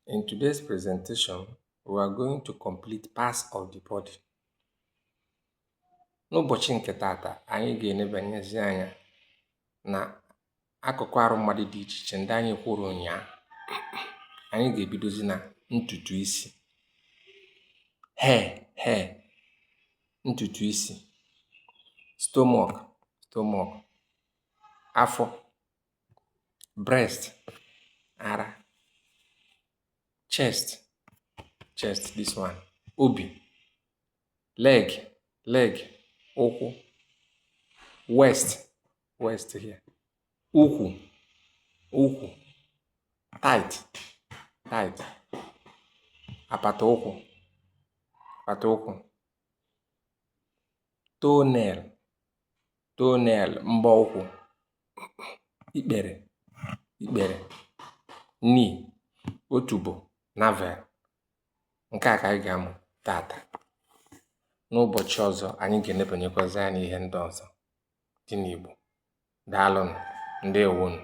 In today's presentation, we are going to complete parts of the body. N'ụbọchị nke tata, anyị ga-enebanyezi anya na akụkụ arụ mmadụ dị iche iche ndị anyị kwuru ụnyaahụ. Anyị ga-ebidozi na ntutu isi. Hair, hair, ntutu isi. Stomach, stomach, afọ. Breast, ara. Chest, chest, this one, obi. Leg, leg, ụkwụ. Waist, waist here, ukwu, ukwu. Thigh, thigh, apata ụkwụ, apata ụkwụ. Toenail, toenail, mbọ ụkwụ. Ikpere, ikpere. Knee, otubo, navel. Nke a ka anyị ga-amụ tata. N'ụbọchị ọzọ, anyị ga-enebanyekwazi anya ihe ndị ọzọ dị n'Igbo. Daalụnụ, ndewonụ.